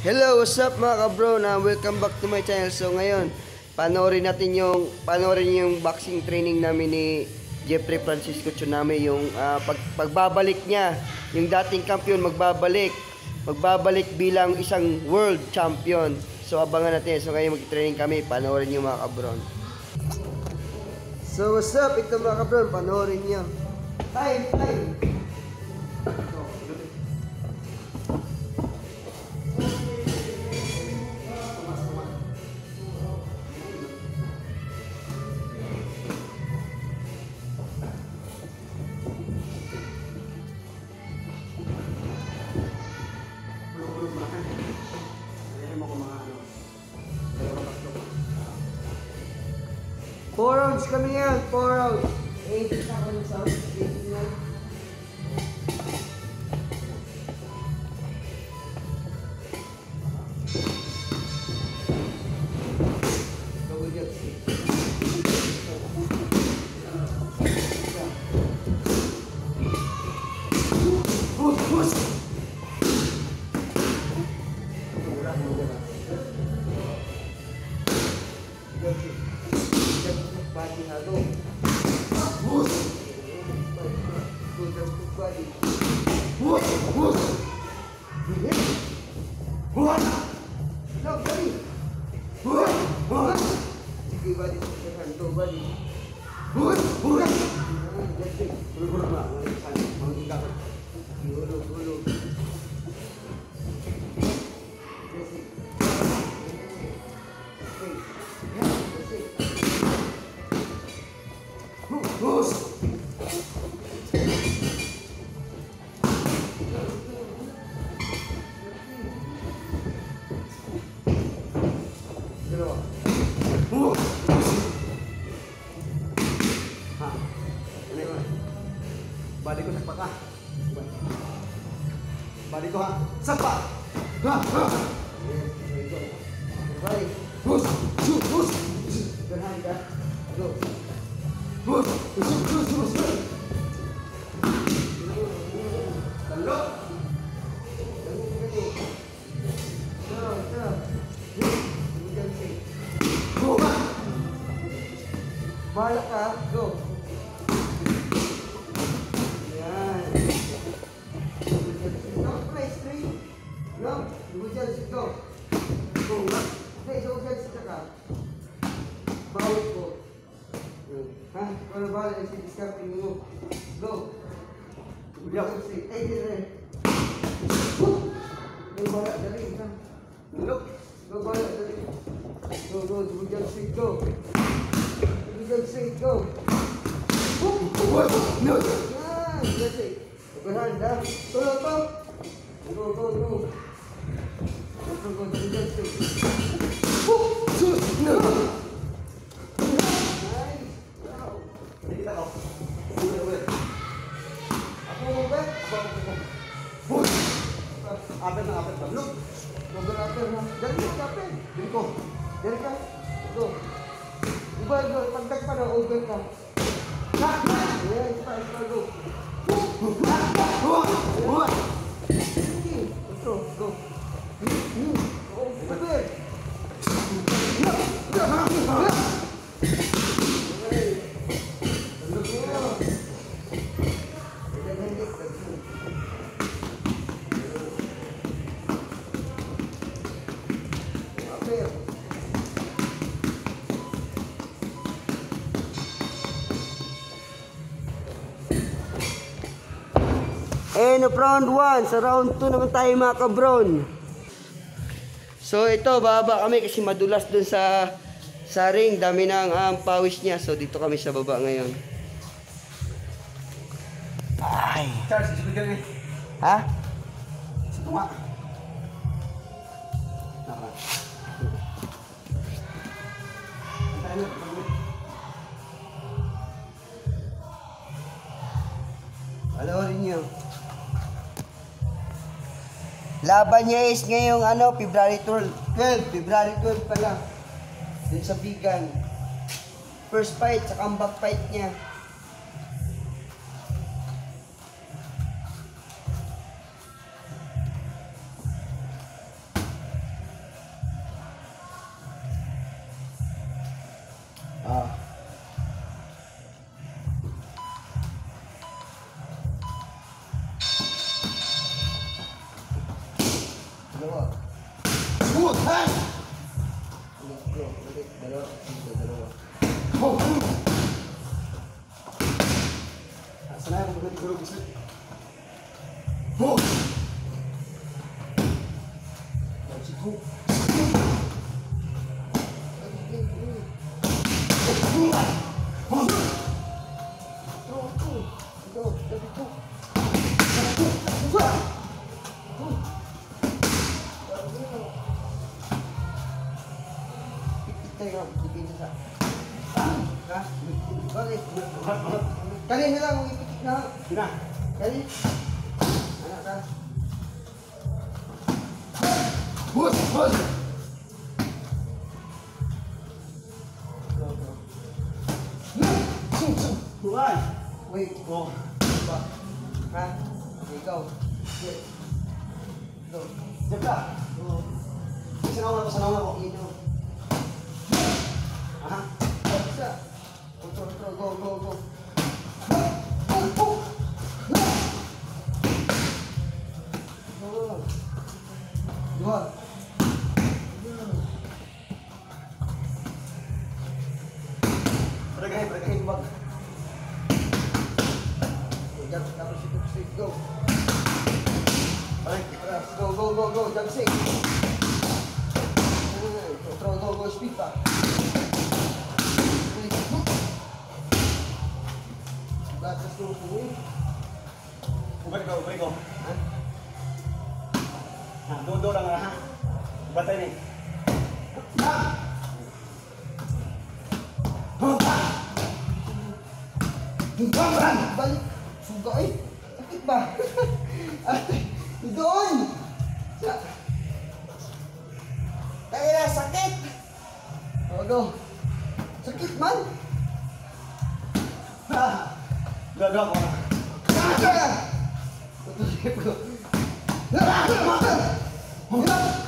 Hello, what's up, mga kabro? Na welcome back to my channel. So ngayon, panoorin yung boxing training namin ni Jeffrey Francisco Tsunami, yung pagbabalik niya, yung dating champion magbabalik. Magbabalik bilang isang world champion. So abangan natin. So ngayon mag-training kami, panoorin niyo, mga kabron. So what's up? Ito, mga kabron, panoorin niyo. Time, time. Bulong-bulong ba? Ayaw mo ko mga ano. Dalawa, tatlo. 4 rounds kami yan, 4 rounds. 8 sa kami sa 8 na. Go with your Push, push! Body ha, go. Push! Go, just hook body. Push! Push! Push! No, body! Push! Push! Sige, body. Go, body. Push! Push! That's it. Bulong-bulong ba? Mga ka. Hulog, hulog. That's it. Straight. Yeah, that's it. Push! Dalawa. Ha? Ano yun? Balik ko sa paka. Balik ko ha. Sa pa! Ha! Ha! Yes, there you go. Bye. Push! Push! Push! Good hand, ah. Go. Push! Push! Push! Push! Talo! Dali, dali. Go, go. You can see. Go! Bahala ka. Go. Yan. No, play straight. No, you just go. Go. Hindi, so just ka. Bawi ko. Ha? Wala bahala si discarding mo. Go. Yeah. Ay, di rin. Go, bahala, dali. Ha? Talo! Go, bahala, dali. Go, go, go, just straight, go. Go, just straight, go. No! Yan, that's it. Open hand, ha? Tulo to. Go, go, go. Go, go, go, go, just straight. No! Nice. Wow. Hindi kita ko. Uli, uli. Ako mo ba? Ako, ako, ako. Push! Upper na upper. Look! Go, go, upper, ha? Dali mo, upper. Dili ko. Dali ka. Go. Iba, go. Pagdag pa na, over ka. Yeah, isa pa, isa pa, go. Sige. Ito, go. Over. Okay. Go. Daghan, daghan. Upper. End of round 1. Sa round 2 naman tayo, mga kabron. So ito, baba kami kasi madulas dun sa ring. Dami ng pawis niya. So dito kami sa baba ngayon. Ay. Charles, isipin ka rin eh. Ha? Sa tunga. Naka. Antayin na, pag-uwi. Panoorin niyo. Laban niya is ngayong ano, February 12. 12, February 12 pala. Dun sa Vigan. First fight, sa comeback fight niya. Dalawa. Tatlo. Ulit. Dalawa. Dito. Dalawa. Sanay ako magiguro gusto. Go. Go. Tayo, dipinsa sa. Ha? Bakit? Kanina lang, ipitik na. Sina. Kali. Anak ka. Go, go. Buhay. Wait. Oh. Ba? Ha? Okay, go. Sit. Go. Jab ka. Go. Sanaw ako, sanaw ako. Ino. Aha. Isa. Otro, otro. Go, go, go. Go, go. Go. Dua. Paragahin, paragahin bag. Jump, tapos ito, straight, go. Aray. Go, go, go, go. Jump six. Otro, go, go. Speed pa. Batas ng uwi. Ubay ko, ubay ko. Ha? Ha, doon lang ha. Batay ni. Balik. Suga eh. Sakit ba? Ate, doon. Sa... Tayo na, sakit. Oh, go. Sakit man. Gagawa ko na. Tutusip ko.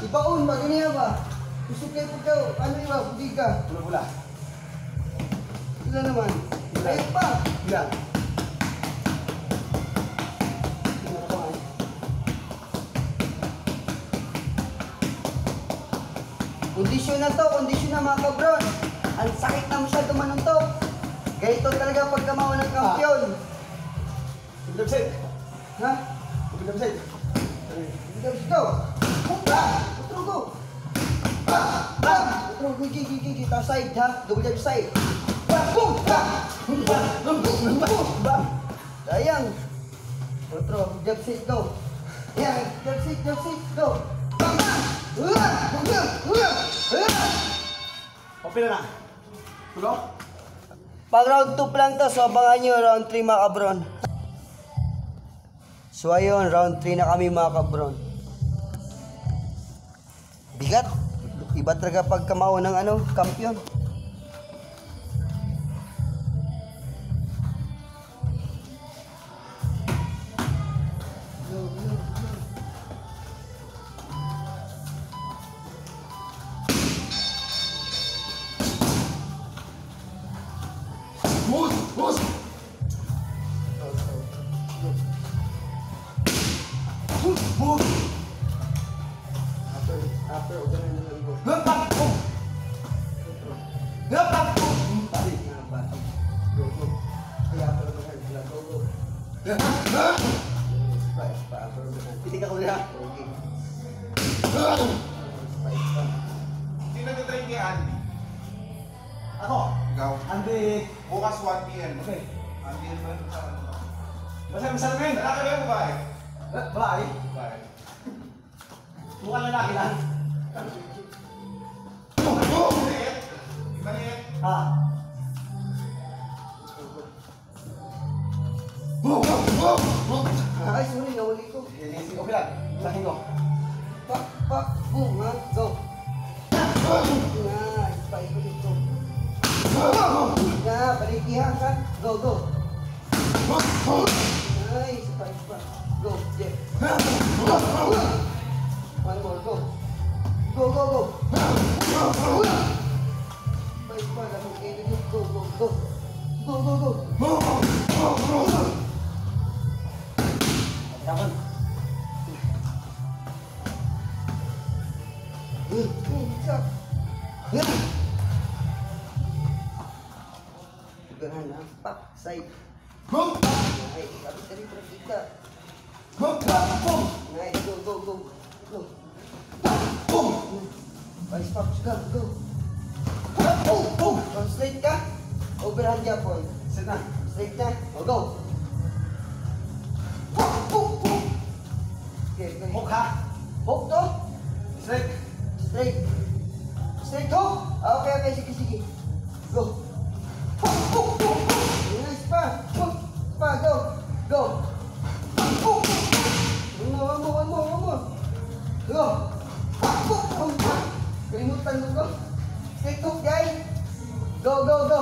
Ibaon ba? Ganyan ba? Gusto kayo pagka, ano iba, budiga. Pula-pula. Wala naman. Ayun pa. Pula. Kondisyon na to, kondisyon na mga kabron. Ang sakit na masyado manuntok. Ganito talaga pagkamawa ng kampiyon. Upset. Ha? Upset. Let's go! Ah! Otro, go! Ah! Ah! Otro, go, go, go, go, go. Tapos side, ha? Double jab side. Ah! Boom! Ah! Boom! Boom! Boom! Bam! Sayang. Otro, jab side, go. Yan, jab side, go. Bam! Ah! Ah! Ah! Ah! Papila na. Tulo? Pag round 2 pa lang to, so abangan nyo round 3 mga kabron. So ayun, round 3 na kami mga kabron. Bigat. Iba talaga pagkamao ng ano, kampiyon. Go, go, go. Bus! Bus! Go, go, go. Bus! Upper, upper, o ganun na lang go. Nga, bati. Go, go. Kaya upper overhand sila. Go, go. Pa, pa, upper overhand. Pitik ako niya. Okay. Pa, pa. Sino nag-train kay Andy? Ako. Ikaw. Andy. Bukas 1 p.m. Okay. Andy ba yun sa ano? Basta masalamin. Lalaki ba yung babae? Babae. Babae. Mukhang lalaki lang. Maliit. Maliit. Ha. Ay, sorry, nahuli ko. Okay lang. Sakin ko. Pak, pak, boom, ha? Go. Nga, pa, ikot ito. Nga, balikihan ka. Go, go. Nice, pa, pa. Go, yeah. One more, go. Go, go, go. Pa, pa, lamang kayo. Go, go, go. Go, go, go. Dapat. Isa. Ganahan ha. Pak, side. Boom! Nice. Kapit ka rin, kita. Boom! Boom! Nice. Go, go, go. Go. Boom! Vice Pops, go, go. Boom! Boom! Oh, straight ka. Overhand yapon. Set na. Straight na. O, go. Boom, boom, boom. Okay, okay. Hook ha. Hook to. Straight. Straight. Straight hook. Ah, okay, okay. Sige, sige. Go. Hook, hook, hook, hook. Nice pa. Hook. Pa, go. Go. Hook, hook, hook. One more, one more, one more, one more. Go. Hook, hook, hook, hook. Kalimutan mo ko. Straight hook, guys. Go, go, go.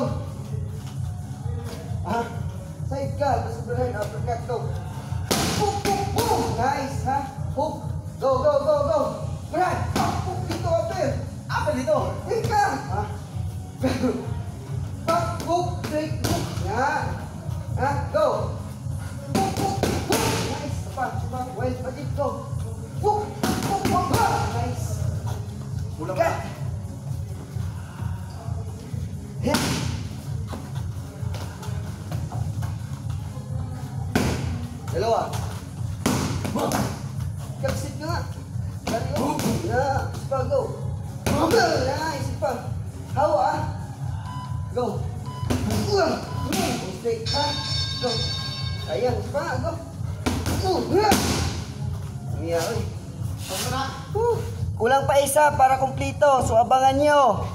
Ah, side ka. Tapos overhand, uppercut, go. Hook, hook, hook. Nice, ha? Hook. Go, go, go, go. Brad, hook, hook. Dito, upper. Upper dito. Ika. Ha? Back, hook, straight hook. Yan. Ha? Go. Hook, hook, hook. Nice. Pa, pa. Well, pagit, go. Hook, hook, hook, hook. Nice. Kulang Cut. pa. Hit. Dalawa. Kapsit ka nga. Bali, oh. Na, isa pa, go. Nice, isa pa. Hawa, ah. Go. Straight, ha? Go. Ayan, isa pa, go. Umiya, oy. Tapos na. Woo. Kulang pa isa para kumpleto. So, abangan nyo.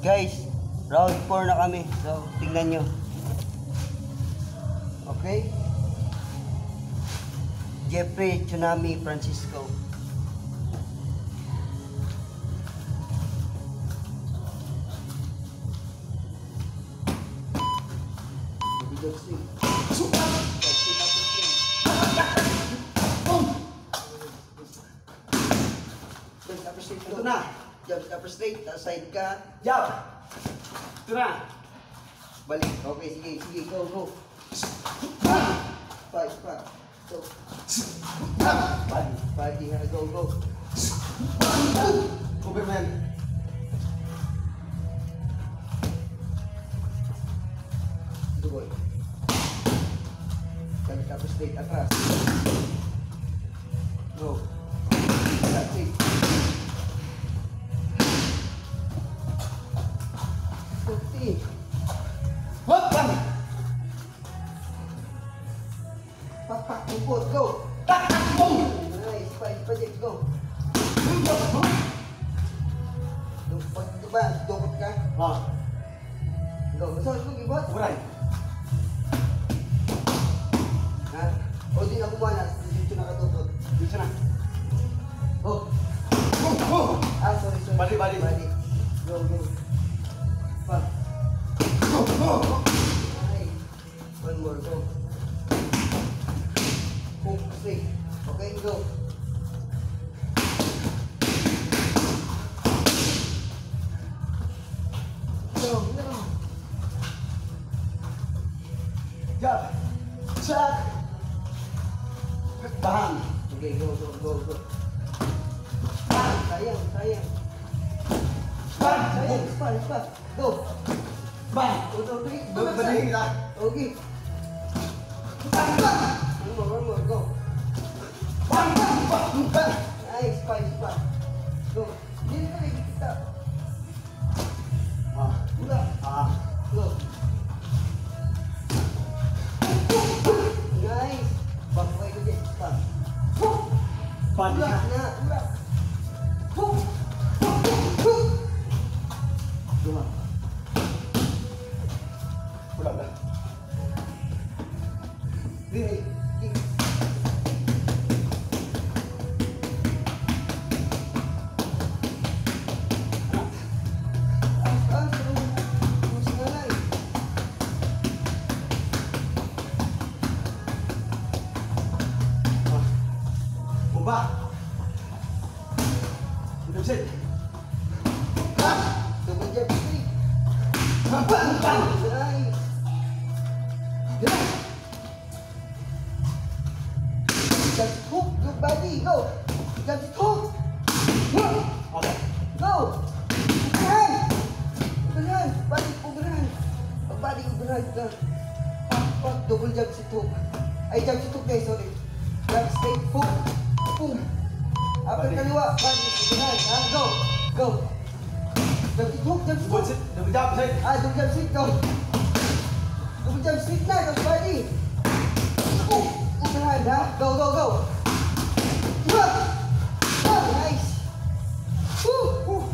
Guys, round 4 na kami. So, tingnan nyo. Okay? Jeffrey Tsunami Francisco. Bigat swing. Boom! Jab, upper straight. Ito na. Jab, upper straight. Tapos side ka. Jab. Ito na. Balik. Okay, sige, sige. Go, go. Pa, pa. Go. Body. Body, ha. Go, go. Overman. Ito, boy. Jab, upper straight. Atras. Go. That's it. 50. Hook! Bang! Pak, pak, lupot. Go. Tak! Boom! Nice. Pa, pa, go. Pag, diba, dukot ka? Ah. Go. So, go, ibot. Uray. Ha? O, di na kumalas. Dito nakadukot. Dito na. Oh. Boom! Boom! Ah, sorry, sorry. Bali, bali. Bali. Go, go. Pa. Boom! Boom! Nice. One more, go. Hook, straight. Okay, go. Go, go. Jab. Check. Bang! Okay, go, go, go, go. Bang! Sayang, sayang. Bang! Sayang, isa, isa. Go. Bang! Go, go, go. Balihin kita. Okay. Bang, bang! One more, one more, go. Bang! Bang! Bang! Bang! Nice, pa, isa pa. Go. Dito ka, dito kita. Ah. Ula. Ah. Go. Nice. Back okay ko dyan. Pa. Body Ula ka. na, ula. Hook. Hook, hook, hook. Duma. Wala na. Dili. Kick. Ah, ah, mas ngalay. Ah. Bumba. That's it. Double jab straight. Bang! Bang! Bang! Nice. Yeah. Just hook, good body, go. Jab straight hook. Huh. Okay. Go! Overhand! Overhand! Body overhand! Pag body overhand ka. Pak, pak, double jab straight hook. Ay, jab straight hook guys, sorry. Jab straight hook. Boom! Upper kaliwa, body overhand. Ha? Go! Go! Jab straight hook, jab straight Double hook. sit, double jab, straight. Ah, double jab straight, go! Double jab straight na, tapos body. Oh! Overhand, ha? Go, go, go! Huh! Ah, nice! Woo! Woo!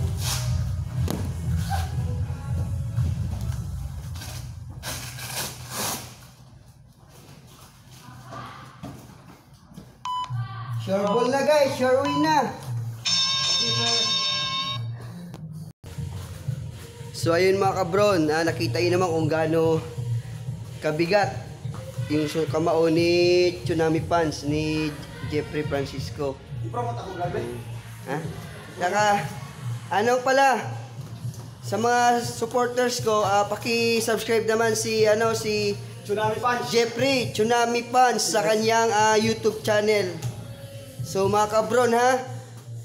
Sure ball na guys, sure win na. Thank you, sir. So ayun mga kabron, nakita niyo naman kung gaano kabigat yung kamao ni Tsunami Pants ni Jeffrey Francisco. I-promote ako, grabe. Ha? Saka, ano pala, sa mga supporters ko, paki-subscribe naman si Tsunami Punch. Jeffrey Tsunami Pants sa kanyang YouTube channel. So mga kabron ha,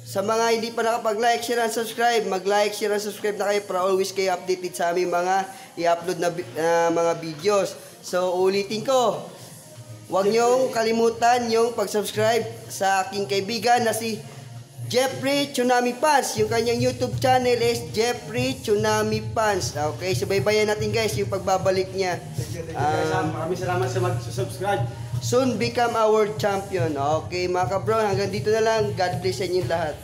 sa mga hindi pa nakapag-like, share and subscribe, mag-like, share and subscribe na kayo para always kayo updated sa aming mga i-upload na mga videos. So ulitin ko, huwag niyong kalimutan yung pag-subscribe sa aking kaibigan na si Jeffrey Tsunami Pants. Yung kanyang YouTube channel is Jeffrey Tsunami Pants. Okay, subaybayan natin guys yung pagbabalik niya. Thank you guys, ha. Maraming salamat sa mag-subscribe. Soon become our champion. Okay mga kabro, hanggang dito na lang. God bless sa inyong lahat.